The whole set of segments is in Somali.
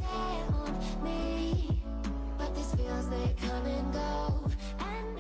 On me, but these feels, they come and go. And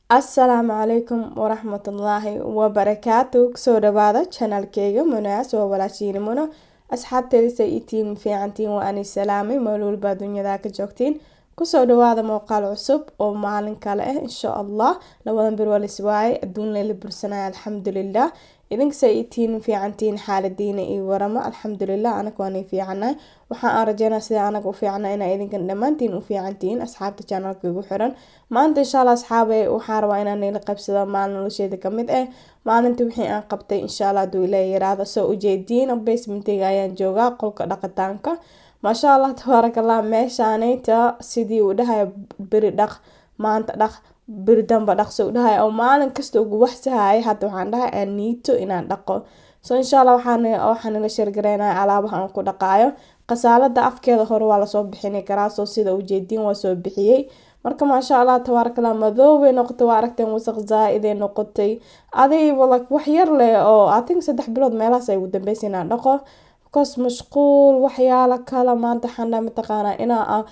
Asalaamu calaykum waraxmatullaahi wabarakaatu. Kusoo dhawaada channelkeyga Munaas, waa walaashiina Muno. Asxaabteeda, say itiin? Fiicantiin? Waa ani salaamay mawluul baa dunyadaa ka joogtiin. Kusoo dhawaada muuqaal cusub oo maalin kale ah, insha Allah. Labadan bir waa liswaayay, adduun layla bursanaya, alxamdulilah. Idinka say itiin? Fiicantiin? Xaaladiina iyo waramo? Alxamdulilah, anaga waanay fiicanahay. Waxaan aan rajeynaa sida anaga u fiicana inaa idinkan dhammaantiin u fiicantihiin, asxaabta channelka igu xiran. Maanta, insha Allah, asxaabay, waxaan rabaa inaan nila qaybsado maalin nolosheeda kamid ah, maalintii wixii aan qabtay, insha Allah, haduu Ilaahay yiraahdo. Soo ujeediin, basementiga ayaan joogaa, qolka dhaqitaanka. Maasha Allah, tabaaraka Allah. Meeshaanayta sidii uu dhahay, beri dhaq, maanta dhaq, beri damba dhaq, soo dhahay oo maalin kasta ugu waxsahayay. Hadda waxaan dhahay aan niito inaan dhaqo. So insha Allah waxaan ila share gareynaya alaabaha aan ku dhaqaayo. Qasaalada afkeeda hore waa lasoo bixini karaa, soo sida ujeediin waa soo bixiyey. Marka maasha Allah, tabaarakallah, madoobay noqotay, waa aragteen, wasaq zaa-iday noqotay. Aday like wax yar leh oo I think 3 bilood meelahaas ay ugu dambeysay inaan dhaqo, because mashquul waxyaalo kale. Maanta waxaan dhahay, mataqaanaa, inaa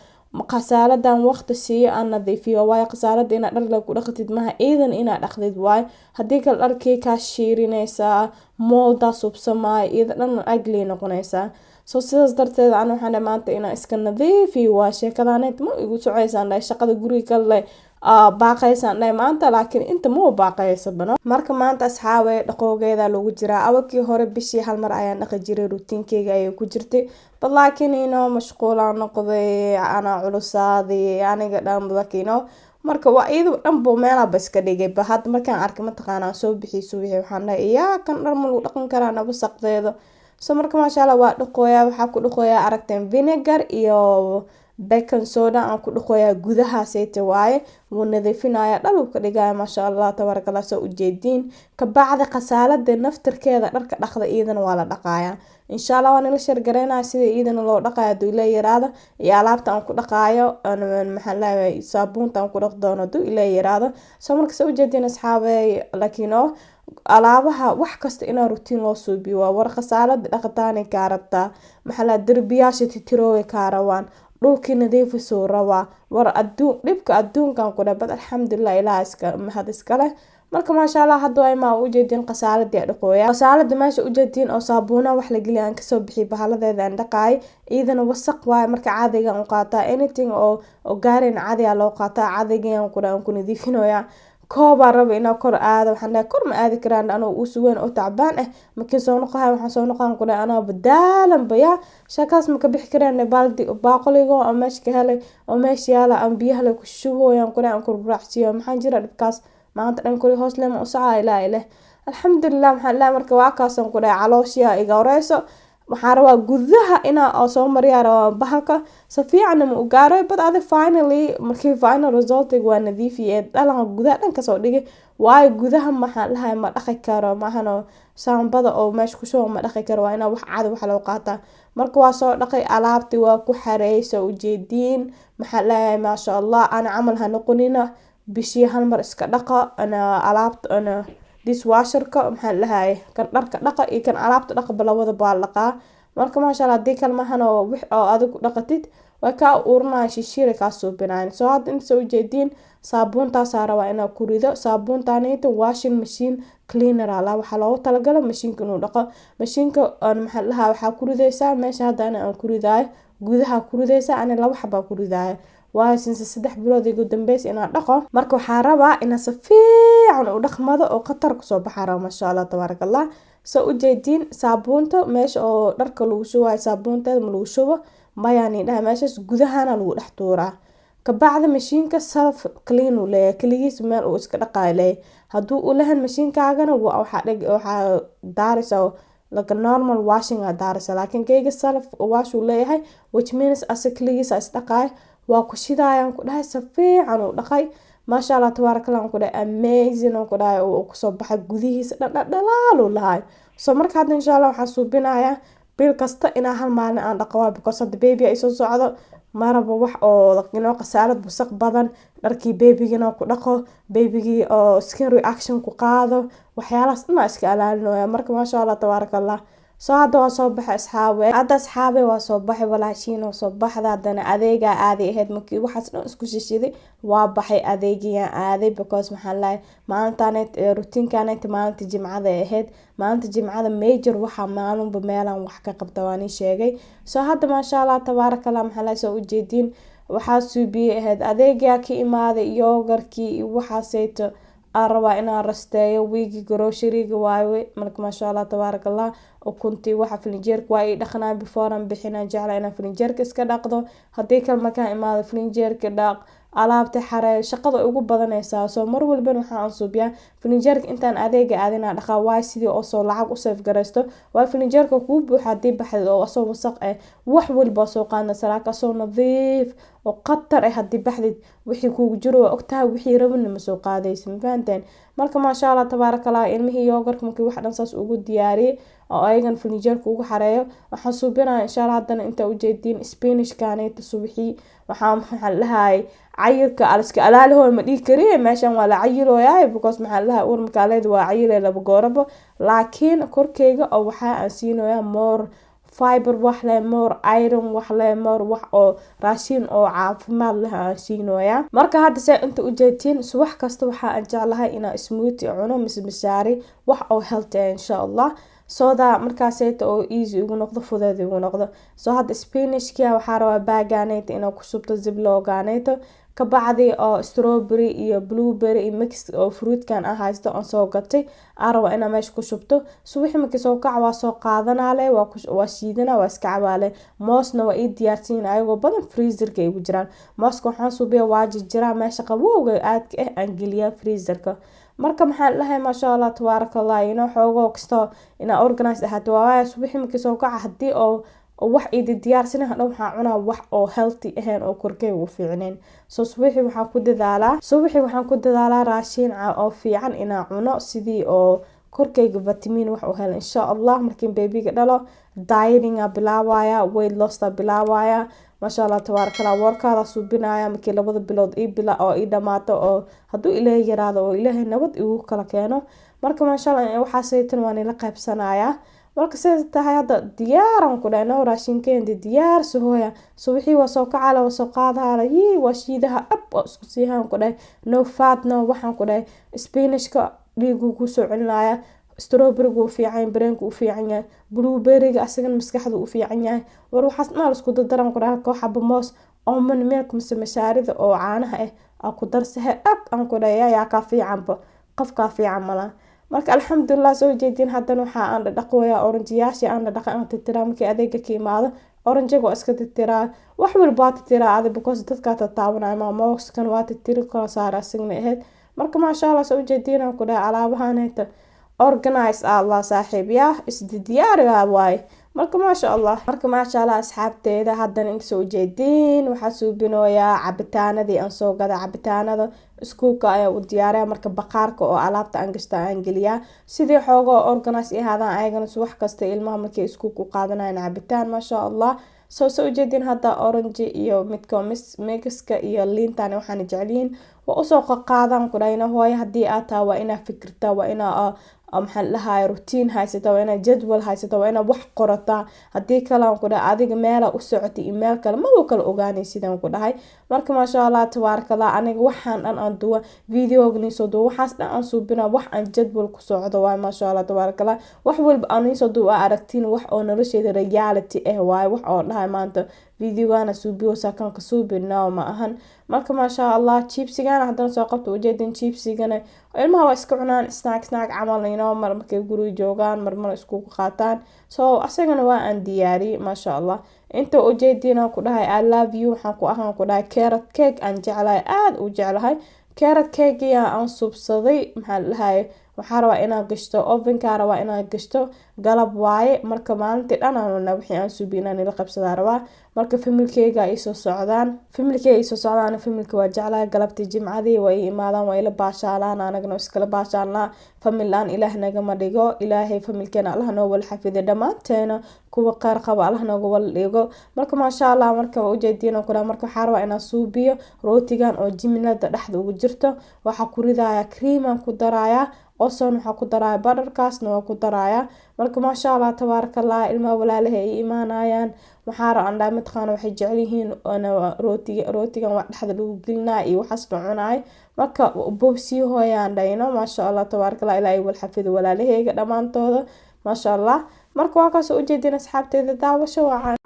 qasaaladan waqti siiyo, aan nadiifiyo, waayo qasaalada inaad dhar le ku dhaqatid maha, iidan inaad dhaqdid waayo. Haddii kale dharkii kaa shiirinaysaa, mooldaa subsamaayo, iyada dhan ugly noqonaysaa. So sidaas darteed ana waxaan dhahay maanta inaan iska nadiifiyo. Waa sheekadaaneed ma igu socoysaan dhahay, shaqada guriga kale baaqaysaan dhahay maanta, laakiin inta ma baaqaysa bano. Marka maanta, asxaabay, dhaqoogeeda lagu jiraa. Awalkii hore bishii hal mar ayaan dhaqi jiray, routinekeyga ayay ku jirtay, but laakiin inoo mashquulaan noqday, anaa culusaaday aniga dhan lakino. Marka waa iyada dhanbo meelaba iska dhigay ba. Hadda markaan arkay, mataqaanaa, soo bixiyay subaxii, waxaan dhahay, iyaa kan dhar ma lagu dhaqan karaa nabasaqdeeda? So marka maasha Allah, waa dhaqooyaa. Waxaa ku dhaqooyaa, aragteen, vinegar iyo baking soda aan ku dhaqooyaa. Gudahaaseyta waaye, wuu nadiifinaya, dhal ka dhigaya, maasha Allah, tabaaraka Allah. Soo ujeediin, kabacdi khasaalada naftirkeeda dharka dhaqda iyadana waa la dhaqaaya, insha Allah. Waa nala share gareynaya sida iyadana loo dhaqayo, haduu ila yiraahdo, iyo alaabta aan ku dhaqaayo, maxaa leeyahay, saabuunta aan ku dhaqi doono, haduu ila yiraahdo. So marka soo ujeediin, asxaabey, laakiin oo alaabaha wax kasta inaa routine loo suubiyo waa war. Khasaalada dhaqitaanay kaa rabtaa, maxaa la derbiyaasha titirooway kaa rabaan, dhulkii nadiifisuu rabaa. War aduun, dhibka adduunkan ku dhabad, alxamdulilah, ilaah iska mahad iskale. Marka maasha Allah, hadda waa imaa ujeediin khasaaladii dhaqooya. Khasaalada meesha ujeediin oo saabuuna wax la geliya aan kasoo bixiyay, bahaladeeda aan dhaqaay, iyadana wasaq waaye. Marka caadiga aan qaataa, anything oo gaarin caadiga loo qaataa, caadiga aan ku nadiifinoya. Koobaa raba inaa kor aado, waxaan dhahay kor ma aadi karaan anoo usu weyn oo tacbaan ah. Markii soo noqohay, waxaan soo noqon ku dhahay anaa badaalan baya, sheekaas ma ka bixi karaan. Baaldi baaqoligo oo meesha ka helay oo meesha yaala aan biyaha le ku shubooyaan ku dhahay, aan ku raacsiiyo. Maxaa jira dhibkaas maanta dhan kori hoos lema u socaa ilaa ileh. Alxamdulilah, maxaan dhahay, marka waa kaasaan ku dhahay, calooshiya iga horeyso. Waxaan rabaa gudaha inaa soo mariyaa rabaa bahalka, si fiicanna ma u gaaro, but adi finally markii final resultiga waa nadiifiyay, dhalan gudaha dhan kasoo dhigay. Waayo gudaha maxaan dhahay, ma dhaqi karo maahano, saambada oo meesha ku shuba ma dhaqi karo, waa inaa wax cadi wax loo qaataa. Marka waa soo dhaqay, alaabtii waa ku xareeyay, soo ujeediin. Maxaa leeyahay, maasha Allah, ana camal ha noqonina, bishii hal mar iska dhaqa ana alaabta, ana dishwasherka, maxaa dhahay, kan dharka dhaqa iyo kan alaabta dhaqa labada baa la dhaqaa. Marka maasha Allah, haddii kale maahan oo wix oo adigu dhaqatid way kaa uurinayan, shishiira kaa suubinayan. Soo hadda inta soo ujeediin, saabuuntaasaa rabaa inaa ku rido. Saabuuntaanayta washing machine cleaner ala waxaa loogu talagala mashiinka inuu dhaqo mashiinka. Maxaa dhahaa, waxaa ku ridaysaa meesha hadda ana aan ku ridaayo, gudaha ku ridaysaa. Ani laba xabaa ku ridaayo, waayo since 3 bilood igu dambeys inaan dhaqo. Marka waxaa rabaa inaan si fiican u dhaqmado oo khatar kusoo baxaa raba, maasha Allah, tabaaraka Allah. Soo ujeediin, saabuunta meesha oo dharka lagu shubayo, saabuunteeda ma lagu shubo mayaan dhahay, meeshaas gudahana lagu dhex tuuraa. Kabacdi mashiinka self clean uu leeyahay, keligiis meel uu iska dhaqaayo leeyahay. Hadduu u lahan mashiinkaagana, waxaa daaraysaa like normal washing aa daaraysaa, laakiin kayga self wash uu leeyahay, which means asa keligiis is dhaqaayo. Waa ku shidaayaan ku dhahay, si fiican uu dhaqay, maasha Allah, tabaaraka Allah, aan ku dhahay, amazing aan ku dhahay, uu kusoo baxay gudihiisa dhadhadhalaal uu lahay. So marka hadda, insha Allah, waxaan suubinayaa bil kasta inaa hal maalin aan dhaqo waa, because hadda baby ay soo socdo. Maraba wax oo inoo qasaalad wasaq badan, dharkii babygana ku dhaqo, babygii oo skin reaction ku qaado, waxyaalahaas dhan iska ilaalinaya. Marka maasha Allah tabaaraka Allah. Soo hadda waa soo baxay, asxaabe. Hadda, asxaabe, waa soo baxay, walaashiin oo soo baxda. Haddana adeegaa aaday ahayd. Markii waxaas dhan isku shishiday, waa baxay, adeegayaan aaday, because maxaa lahay, maalintanet routinekaneta maalinta Jimcada ay ahayd. Maalinta Jimcada major waxaa maalinba meelaan wax ka qabta, waan ii sheegay. Soo hadda maasha Allah tabaaraka Allah, maxaa lahay, soo ujeediin, waxaa suubiyey ahayd, adeegaa ka imaaday, yogurtkii iyo waxaaseyto aan rabaa inaan rasteeyo. Wiigi groceryga waaye. Marka maasha Allah tabaaraka Allah, ukuntii waxa filinjeerka waa ii dhaqnaa before aan bixinaan. Jecla inaan filinjeerka iska dhaqdo. Haddii kale markaan imaado, filinjeerka dhaq, alaabta xareeyo, shaqada ugu badanaysaa. Soo mar walbana waxaa aan suubiyaa filinjeerka intaan adeega aadinaa dhaqaa, waay sidii oo soo lacag u save garaysto. Waay filinjeerka kuu buuxa hadii baxdid oo asoo wasaq ah, wax walba soo qaadna salaaka, asoo nadiif oo qatar ah hadii baxdid, wixii kuugu jiro waa ogtahay, wixii rabana ma soo qaadaysa. Ma fahanteen? Marka maasha Allah tabaaraka Allah, ilmihii yogurtka markii wax dhan saas ugu diyaariyay oo ayagan filinjeerka ugu xareeyo, waxaan suubinaya insha Allah. Haddana intaa ujeediin spinachkaneta subixii waxaa dhahay cayilka aliska alaalahoy ma dhihi kariye. Meeshan waa la cayilooyaa, because maxaa dhahay, uur markaaleeda waa cayilay laba goorabo, laakiin korkeyga oo waxaa aan siinoyaa more fiber, wax leh more iron, wax leh more, wax oo raashin oo caafimaad leh aan siinoyaa. Marka hadda see inta ujeedtiin, subax kasta waxaa aan jeclahay inaan smoothie cuno mise mishaari, wax oo healthy ah insha Allah, sooda markaaseyta oo easy igu noqdo, fudeed igu noqdo. Soo hadda spinachka waxaa rabaa baagaaneyta inaa ku shubto ziplockgaaneyto, kabacdi oo strawberry iyo blueberry iyo mix oo fruitkan aan haysto aan soo gatay aan rabo inaa meesha ku shubto. Subaxi markii soo kaca, waa soo qaadanale, waa shiidana, waa iska cabaale. Moosna waa ii diyaarsiin, ayagoo badan freezerka igu jiraan. Mooska waxaan suubiya, waa jirjiraa, meesha qabowga aadka ah aan geliyaa freezerka. Marka maxaan dhahay, maasha Allah tabaaraka Allah, inoo xoogoo kastoo inaa organize ahaato waaya. Subaxi markii soo kaca, hadii oo wax idi diyaarsana, hadhow waxaa cunaa wax oo healthy ahayn oo korkeyga u fiicnayn. So subaxii waxaan ku dadaalaa raashin oo fiican inaan cuno, sidii oo korkeyga vitamin wax u helo insha Allah. Markiin babyga dhalo, dietinga bilaabaya, weight lossta bilaabaya. Maasha Allah tabaaraka Allah, workoutkaada suubinaya markii 2da bilood ii bila oo ii dhamaato, oo hadduu Ilaahay yaraado oo Ilaahay nabad igu kala keeno. Marka maasha Allah, waxaasaytan waan ila qaybsanayaa. Marka sidaas tahay, hadda diyaaran ku dhahay no, raashinkeenda diyaar suhooya. Subaxii waa soo kacala, waa soo qaadahala, yii, waa shiidaha dhab oo isku siihaan ku dhahay. No fat, no. Waxaan ku dhahay spinachka dhiigu kusoo celinaya, strawberrygu u fiican, brainka u fiican yahay, blueberryga asagana maskaxda u fiican yahay. War waxaas dhan isku dardaran ku dhahay. Koox xabo moos, almond milk mise mashaarida oo caanaha ah aa ku darsahe, dhag aan ku dhahay. Yaa kaa fiicanba, qofkaa fiican malaha. Marka alxamdulilah, soo jeedin. Haddana waxaa aan dhadhaqooyaa oranjiyaashii aan dhadhaqa, aan titiraa. Markii adeega ka imaado, oranjiga waa iska titiraa, wax walba waa titiraa adi, because dadkaa tataabanaya. Maamooskan waa titiri kala saara asigna ahayd. Marka maasha Allah, soo jeedin ku dhahay, alaabahaneta organize Allah saaxiib yaa isdiyaariga waaye. Marka maasha Allah, marka maasha Allah, asxaabteeda, haddana inta soo ujeediin, waxaa suubinooyaa cabitaanadii aan soo gada. Cabitaanada iskuulka ayaa u diyaariya. Marka baqaarka oo alaabta aan gashta aan geliyaa, sidii xoogoo organize i ahaadaan ayagana subax kasta ilmaha markay iskuulka u qaadanayaan cabitaan. Maasha Allah, soo ujeedin, hadda orange iyo midka mixka iyo liintan waxaana jecelyihiin waa usoo qaqaadaan ku dhahayna. Hooyo haddii aad tahay, waa inaa fikirtaa, waa inaa maxaan dhahay, routine haysata, waa inaa jadwal haysata, waa inaa wax qorataa. Haddii kale aan ku dhahay, adiga meela u socotay iyo meel kale maba kala ogaanay sidaan ku dhahay. Marka maasha Allah tabaaraka Allah, aniga waxaan dhan aan duwa, videoga niisoo duwa, waxaas dhan aan suubina, wax aan jadwal ku socdo waay. Maasha Allah tabaaraka Allah, wax walba aan niisoo duwa aragtiin, wax oo nolosheeda reality ah waaye. Wax oo dhahay maanta videogana suubiyo saakan ka suubina ma ahan. Marka maasha Allah, chipsigana haddana soo qabta, ujeedin, chipsigana ilmaha waa iska cunaan, snack snack camal inoo mar markay guriga joogaan, marmar iskugu qaataan. So asagana waa aan diyaariyey. Maasha Allah, inta ujeediina ku dhahay, I love you. Waxaan ku ahaan ku dhahay carrot cake aan jeclahay, aada u jeclahay carrot cake aan suubsaday. Maxaa dhahay, waxaa rabaa inaad gashto ovenka, rabaa inaad gashto galab waaye. Marka maalintii dhan aan wixii aan suubi inaan ila qabsadaa rabaa. Marka familkeyga ay soo socdaan, familkeyga ay soo socdaan. Familka waa jeclahay, galabtii Jimcadii waa ii imaadaan, waa ila baashaalaan, anagana iskala baashaalnaa. Famil aan Ilaah nagama dhigo. Ilaahay familkeena Allah noo wala xafiday dhammaanteena. Kuwa kheyr qabo Allah nooga wala dhigo. Marka maasha Allah, marka waa ujeediin oo kale. Marka waxaa rabaa inaan suubiyo rootigan oo jimlada dhexda ugu jirto. Waxaa ku ridayaa cream aan ku darayaa, oson waxaa ku darayaa, butterkaasna waa ku darayaa. Marka maasha Allah tabaaraka Allah, ilmaha walaalaha ay imaanayaan, waxaa rabaa andhaa mataqaana waxay jecel yihiin rootiga. Rootigan waa dhexda lagu gelinaya iyo waxaas la cunaay. Marka boobsii hooyaan dhayno. Maasha Allah tabaaraka Allah, ilaahay wal xafido walaalaheyga dhammaantooda, maasha Allah. Marka waa kaasoo ujeedin asxaabteeda, daawasho wacan.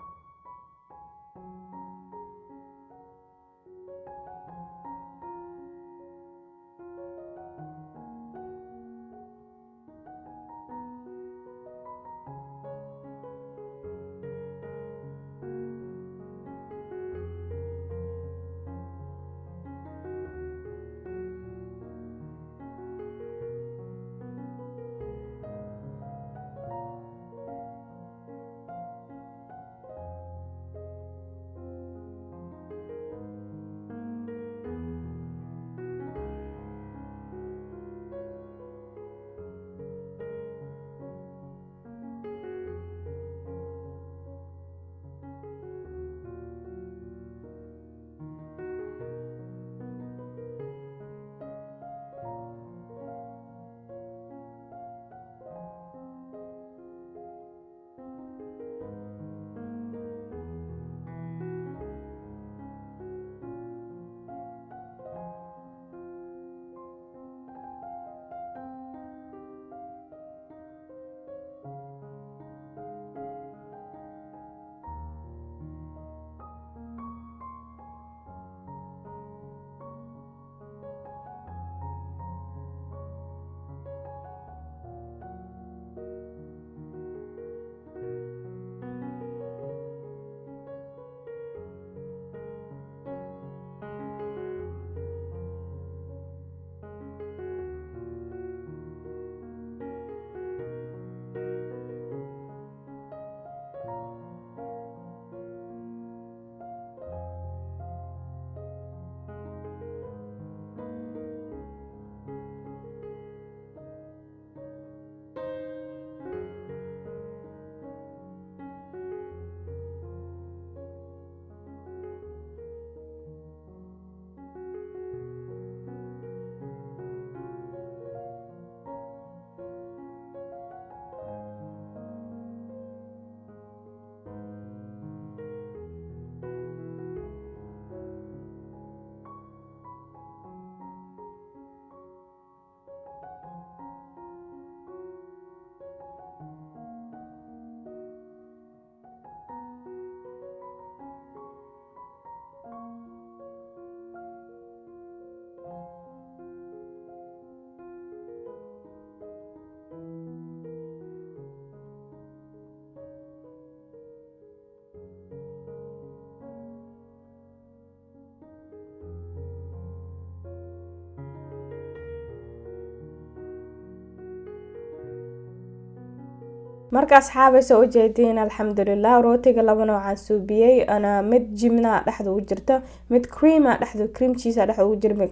Marka asxaabaysa ujeediin, alxamdulilah, rootiga laba noocaan suubiyey ana: mid jimna dhexda ugu jirto, mid creama dhexda, cream cheese dhexda ugu jira.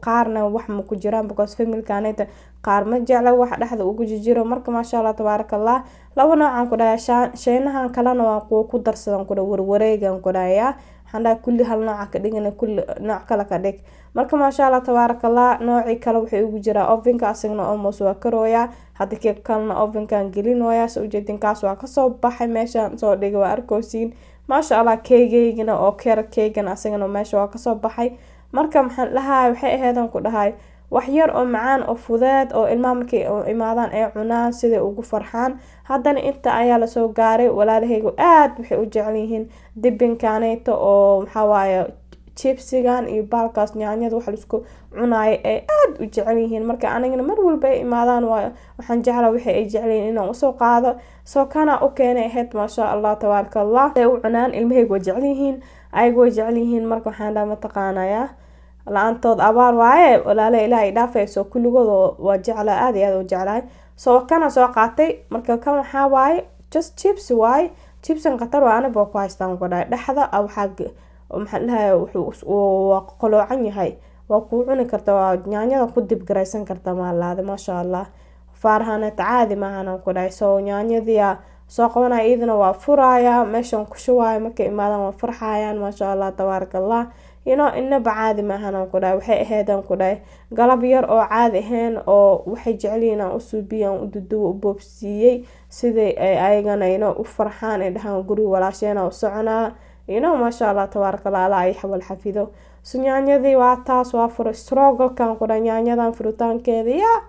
Qaarna wax ma ku jiraan because familkaneta qaar ma jecla wax dhexda ugu jiro. Marka maasha Allah tabaaraka Allah, laba noocaan ku dhahay. Sheynahan kalena waa kuwa ku darsadan ku dhahay, warwareegan ku dhahayaa. Waxaan dhahay kulli hal nooca ka dhigana, kulli nooc kale ka dhig. Marka maasha Allah tabaaraka Allah, noocii kale wuxuu ugu jiraa ovenka, asagana almost waa karooyaa hadda. Kii kalena ovenkan gelinooyaa. Soo ujeedin, kaas waa kasoo baxay, meeshaan soo dhigay, waa arkoosiin. Maasha Allah, keegeygana oo carrot keegana asagana meesha waa kasoo baxay. Marka maxaan dhahay, waxay aheedan ku dhahay wax yar oo macaan oo fudeed oo ilmaha markay imaadaan ay cunaan siday ugu farxaan. Haddana inta ayaa lasoo gaaray. Walaalahaygu aada waxay u jecel yihiin dippingkaneyto oo maxaa waaye chipsigan iyo baalkaas yaanyada wax laisku cunaayo ay aada u jecel yihiin. Marka anigana mar walba ay imaadaan waa waxaan jeclaa wixii ay jecel yihiin inaan usoo qaado. Soo kana u keenay ahayd. Maasha Allah tabaaraka Allah, ay u cunaan ilmahaygu waa jecel yihiin, ayagu way jecel yihiin. Marka waxaan dhaha mataqaanayaa la-aantood abaar waaye. Walaale ilaahay dhaafayso, kulligood waa jeclaa, aada iyo aada u jeclahay. Soo kana soo qaatay. Marka kan waxaa waaye just chips waaye, chipsan khatar waa aniga ku haystaan ku dhahay. Dhexda waxaa maxaa dhahay, wuxuu waa qoloocan yahay, waa kuu cuni karta, waa yaanyada ku dip garaysan karta maalaada. Maasha Allah, faarhaneed caadi maahan ku dhahay. Soo yaanyadiia Soo qabanaya, iyadana waa furaya, meeshan ku shubaya. Markay imaadaan waa farxayaan, maasha Allah, tabaaraka Allah. Inaba caadi maahan, aan ku dhahay. Waxay ahayd, aan ku dhahay, galab yar oo caadi ahayn oo waxay jecelyihiin aan u suubiyo, aan u dudubo, u boobsiiyey, sidai ay ayagana u farxaan, ay dhahaan guriga walaasheena u soconaa. Maasha Allah, tabaaraka Allah, Allah ay xawal xafido. So yaanyadii waa taas, waa furay strogalkan, ku dhahay. Yaanyadan furitaankeeda yaa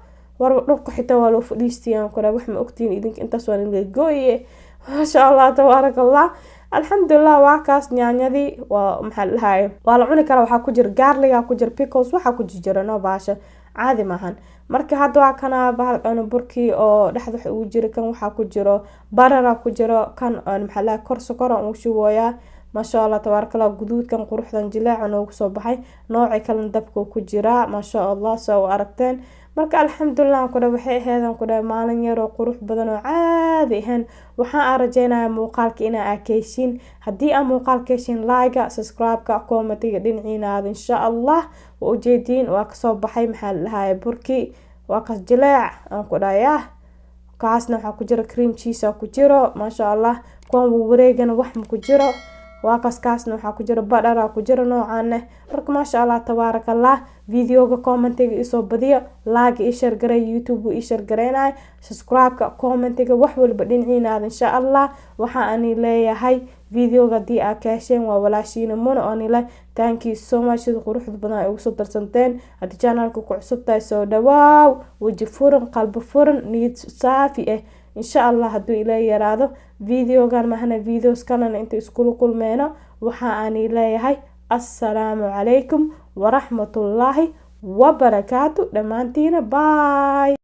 war dhulka xitaa waa loo fadhiistiyaan, ku dhahay. Wax ma ogtiin idinka, intaas waa laga gooye. Maasha Allah, tabaaraka Allah, alxamdulilah. Waa kaas yaanyadii, waa maxaa la dhahaye, waa la cuni karaa. Waxaa ku jira garlic-ga, ku jira pickles, waxaa ku jira no baasha caadi maahan. Marka hadda waa kana bahal burkii oo dhexda wax ugu jira. Kan waxaa ku jiro barara ku jiro, kan maxaa la kor sokora uu shubooyaa. Maasha Allah, tabaaraka Allah, guduudkan quruxdan jileeca noogu soo baxay. Noocii kalena dabka ku jiraa, maasha Allah, soo u aragteen. Marka alxamdulilah, ku dhahay, waxay ahayd, ku dhahay, maalin yar oo qurux badan oo caadi ahayn. Waxaan aan rajeynayaa muuqaalka inaa aa ka heshiin. Haddii aa muuqaalka heshiin, like-ga, subscribe-ka, comment-iga dhinaciina aad, insha Allah. Waa ujeediin, waa kasoo baxay, maxaa la dhahaye, burkii waa kas jileec, aan ku dhahay. Ah, kaasna waxaa ku jira cream cheese ku jiro, maasha Allah. Kuwan wareegana wax ma ku jiro. Waa kaas, kaasna waxaa ku jira badhara ku jira noocaane. Marka maasha Allah, tabaaraka Allah. Videoga comment-iga isoo badiyo, like ii share garay, YouTube ii share gareynay, subscribe-ka, comment-iga, wax walba dhinaciina aad, insha Allah. Waxa ani leeyahay, videoga haddii aad ka hesheen, waa walaashiina Muna oo nile thank you so much sida quruxda badan ay ugu soo darsanteen. Haddii channelka ku cusub tahay, soo dhawaaw, weji furan, qalbi furan, niyad saafi ah, insha Allah. Hadduu ila yaraado videogan mahana videos kalena inta iskula kulmeyno, waxa aani leeyahay assalaamu calaykum waraxmatullaahi wabarakaatu dhammaantiina. Bye.